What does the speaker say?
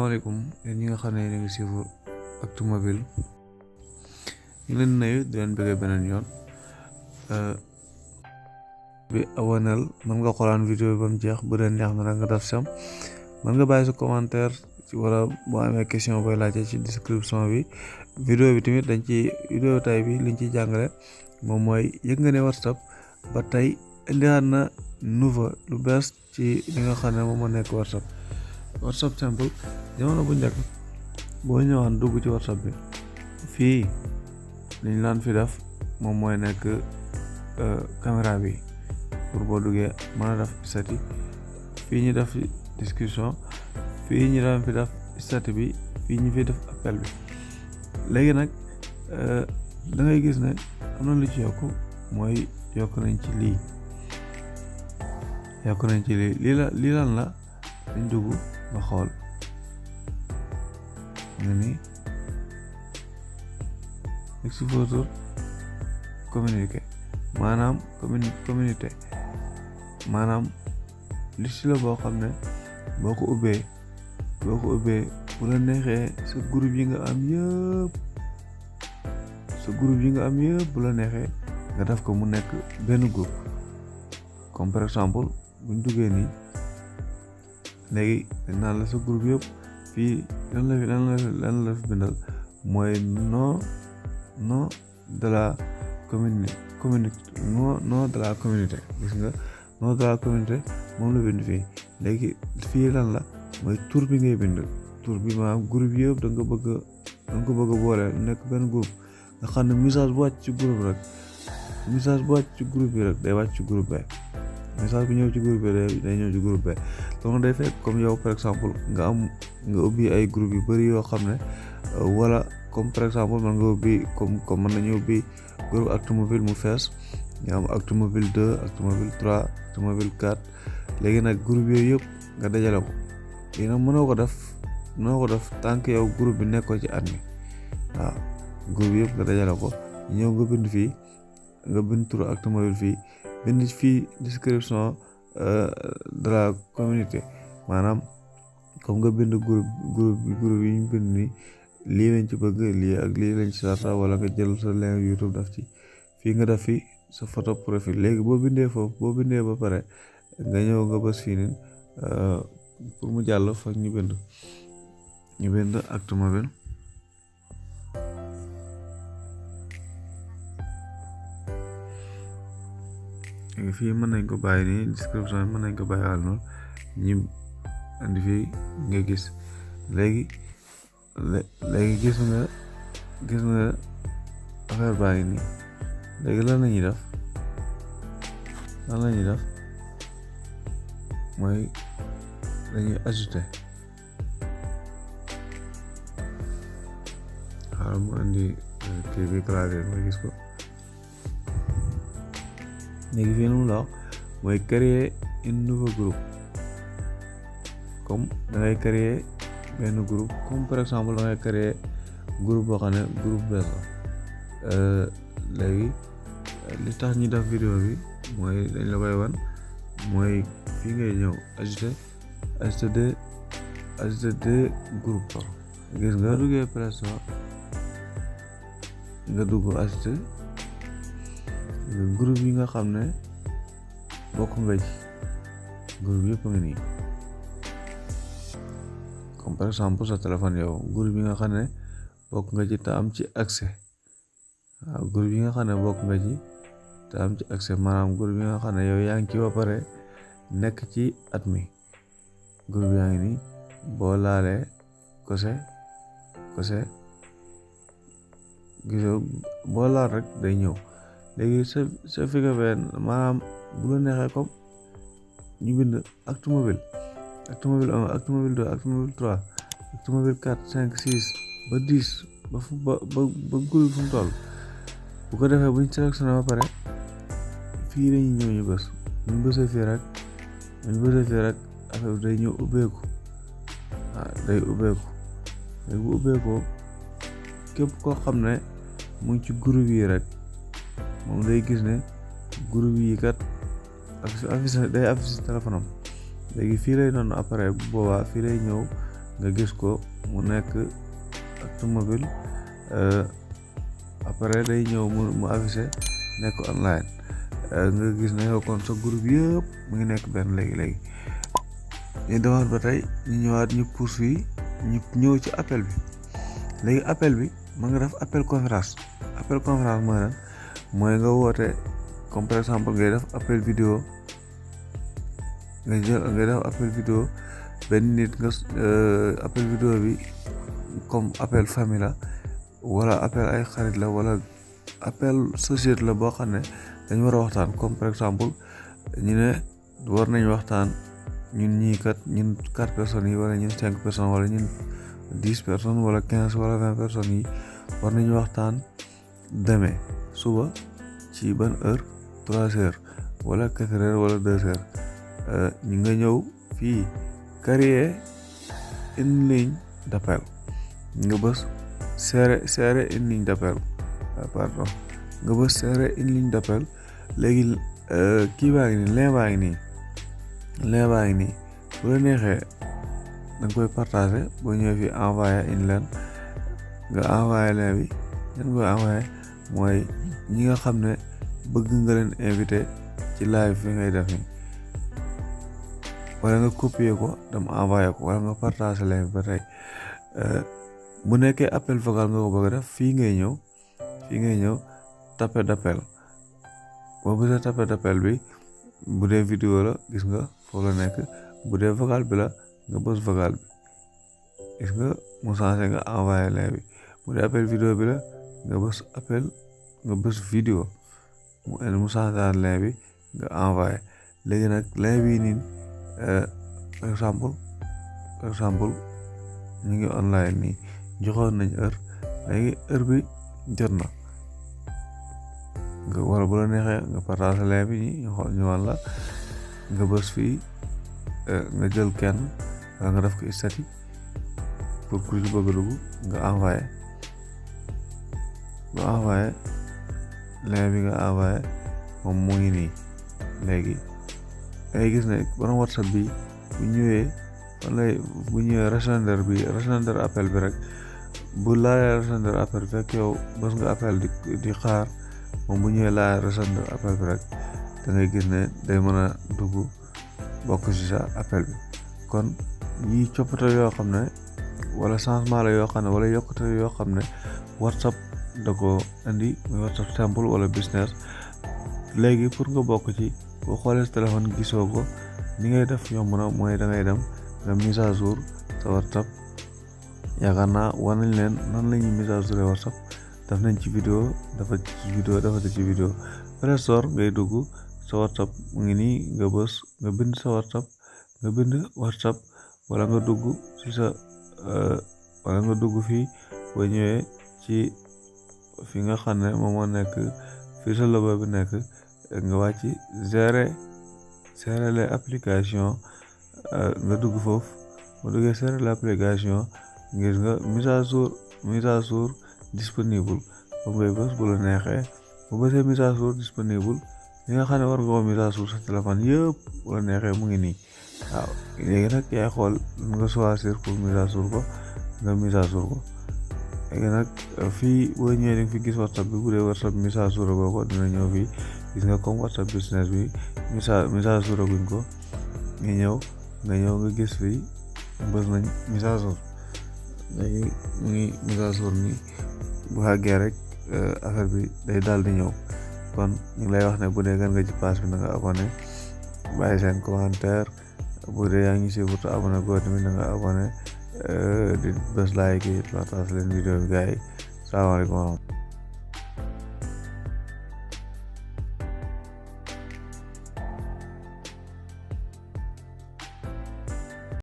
asalaamaaleykum yéen ñi nga xam ne yéen a ngi suivre Actumobile ñu leen nuyu di leen bëggee beneen yoon bi aboneel mën nga xoolaan vidéo bi ba mu jeex bu dee neex na nga def sam mën nga bàyyi sa commentaire ci wala boo amee question booy laajte ci description bi vidéo bi tamit vidéo tay bi liñ ciy jàngale moom mooy yëg nga ne WhatsApp ba tey indiwaat na nouveau lu bees ci li nga xam ne moom moo nekk WhatsApp simple jamono bu njëkk boo ñëwaan dugg ci WhatsApp bi fii liñ laan fi def moom mooy nekk caméra bi pour boo duggee mën a def statut fii ñu def discussion fii ñu daan fi def statut bi fii ñu fi def appel bi léegi nag da ngay gis ne am na lu ci yokk mooy yokk nañ ci lii lii lan la dañ dugg nga xool nga ni exposure communiqué maanaam communauté maanaam liste la boo xam ne boo ko ubbee bu la neexee sa groupe yi nga am yëpp bu la neexee nga def ko mu nekk benn groupe comme par exemple buñ duggee nii léegi dañ naan la sa groupe yëpp fii lan la fi bindal mooy nom de la communauté gis nga nom de la communauté moom la bind fii léegi fii lan la mooy tur bi ngay bind tur bi maanaam groupe yëpp da nga ko bëgg a boole nekk benn groupe nga xam ne message bu wàcc ci groupe bi rek day wàcc ci groupe bi message bi ñëw ci groupe bi day ñëw ci groupe bi donc day fekk comme yow par exemple nga ubbi ay groupe yu bari yoo xam ne wala comme par exemple man nga ubbi comme mën nañu ubbi groupe Actumobile mu fees nga am Actumobile 2 Actumobile 3 Actumobile 4 léegi nag groupe yooyu yëpp nga dajale ko léegi nag mënoo ko def tant que yow groupe bi nekkoo ci admin waaw groupe yëpp nga dajale ko ñëw nga bind fii nga bind turu Actumobile fii bind fii description de la communauté maanaam comme nga bind groupe yi ñu bind ni lii lañ ci bëgg lii ak lii lañ ci sarta wala nga jël sa lien YouTube daf ci fii nga def fi sa photo profil léegi boo bindee ba pare nga ñëw nga bës fii nii pour mu jàll fa ñu bind Actumobile fii mën nañ ko bàyyi nii description yi mën nañ ko bàyyi noonu ñi andi fii nga gis léegi gis nga affaire baa ngi nii léegi lan la ñuy def mooy dañuy ajouter xaaral mu andi kii bi clavier ma gis ko léegi fii nu mu la wax mooy créer un nouveau groupe comme da ngay créer benn groupe comme par exemple da ngay créer groupe boo xam ne groupe bees la léegi li tax ñu def vidéo bi mooy dañ la koy wan mooy fii ngay ñëw ajouter deux groupe gis nga duggee Play Store nga dugg ajouter groupe yi nga xam ne bokk nga ci groupe yëpp nga nii comme par exemple sa téléphone yow groupe yi nga xam ne bokk nga ci te am ci accès waaw groupe yi nga xam ne bokk nga ci te am ci accès maanaam groupe yi nga xam ne yow yaa ngi ci ba pare nekk ci admin groupe yaa ngi nii boo laalee kose gisoo boo laal rek day ñëw léegi sa fi nga fee maanaam bu la neexee comme ñu bind Actumobile 1 Actumobile 2 Actumobile 3 Actumobile 4 5 6 ba 10 ba groupe fu mu toll bu ko defee buñ sélectionné ba pare fii lañuy ñëw ñu bësee fii rek affaire day ñëw ubbeeku day ubbeeku léegi bu ubbeekoo képp koo xam ne mu ngi ci groupe yi rek moom day gis ne groupe yi kat day affiché téléphone am léegi fii lay doon appareil bu boobaa fii lay ñëw nga gis ko mu nekk automobile après day ñëw mu affiché nekk online nga gis ne yow kon sa groupe yëpp mu ngi nekk benn léegi ñu demaat ba tey ñu ñëwaat ñu pousse fii ñu ñëw ci appel bi léegi appel bi ma nga def appel conférence mooy lan mooy nga woote comme par exemple ngay def appel vidéo ngay def appel vidéo benn nit nga appel vidéo bi comme appel famille la wala appel ay xarit la wala appel société la boo xam ne dañ war a waxtaan comme par exemple ñu ne war nañ waxtaan ñun ñii kat ñun 4 personnes yi wala ñun 5 personnes wala ñun 10 personnes wala 15 wala 20 personnes yi war nañu waxtaan demain suba ci ban heure 3 heures wala 4 heures wala 2 heures ñu nga ñëw fii créer une ligne d'appel nga bës serrer une ligne d'appel pardon nga bës serrer une ligne d'appel léegi kii baa ngi nii lien baa ngi nii bu la neexee da nga koy partager boo ñëwee fi envoyer une leen nga envoyer lien bi ñan koy envoyer mooy ñi nga xam ne bëgg nga leen invité ci live fi ngay def nii wala nga copier ko dem envoyer ko wala nga partager lien bi ba tey bu nekkee appel vocal nga ko bëgg a def fii ngay ñëw tapé d'appel boo bësee tapé d'appel bi bu dee vidéo la gis nga foofu la nekk bu dee vocal bi la nga bës vocal bi gis nga mu changé nga envoyé lien bi bu dee appel vidéo bi la nga bës appel nga bës vidéo mu changé lien bi nga envoyé léegi nag lien bi nii par exemple ñu ngi online nii joxoon nañ heure léegi heure bi jot na nga wala bu la neexee nga partage lien bi ñu xool ñu wan la nga bës fii nga jël kenn wala nga def ko statut pour ku ci bëgg a dugg nga envoyé lien bi nga envoyé moom mu ngi nii léegi dangay gis ne borom WhatsApp bi bu ñëwee répondeur appel bi rek bu laalee répondeur appel fekk yow bës nga appel di xaar moom bu ñëwee laa répondeur appel bi rek da ngay gis ne day mën a dugg bokk ci sa appel bi kon yi coppite yoo xam ne wala changement la yoo xam ne wala yokkute yoo xam ne WhatsApp da ko indi muy WhatsApp simple wala business léegi pour nga bokk ci boo xoolee sa téléphone gisoo ko ni ngay def yomb na mooy da ngay dem nga mise à jour sa WhatsApp yaakaar naa war nañ leen nan la ñuy mise à jour WhatsApp daf nañ ci vidéo dafa ci vidéo Play Store ngay dugg sa WhatsApp mu ngi nii nga bind sa WhatsApp wala nga dugg ci wala nga dugg fii boo ñëwee ci fi nga xam ne moom moo nekk fii sa logo bi nekk nga wàcc gérer les applications nga dugg foofu mu duggee gérer l'application ngir nga mise à jour disponible boobu ngay bës bu la neexee bu bësee mise à jour disponible li nga xam ne war nga ko mise à jour sa téléphone yëpp bu la neexee mu ngi nii waaw léegi nag yaay xool nga choisir pour mise à jour ko nga mise à jour ko léegi nag fii boo ñëwee di fi gis WhatsApp bi bu dee WhatsApp mise à jour ko dina ñëw fii gis nga comme WhatsApp business bi mise à jour guñ ko nga ñëw nga gis fii bës nañ mise à jour léegi mu ngi mise à jour ni bu àggee rek affaire bi day daal di ñëw kon ñu ngi lay wax ne bu dee gan nga ci page bi na nga abonné bàyyi seen commentaire bu dee yaa ngi suivre te abonné goo tamit na nga abonné di bës like yi partage leen vidéo bi gars yi salaamaaleykum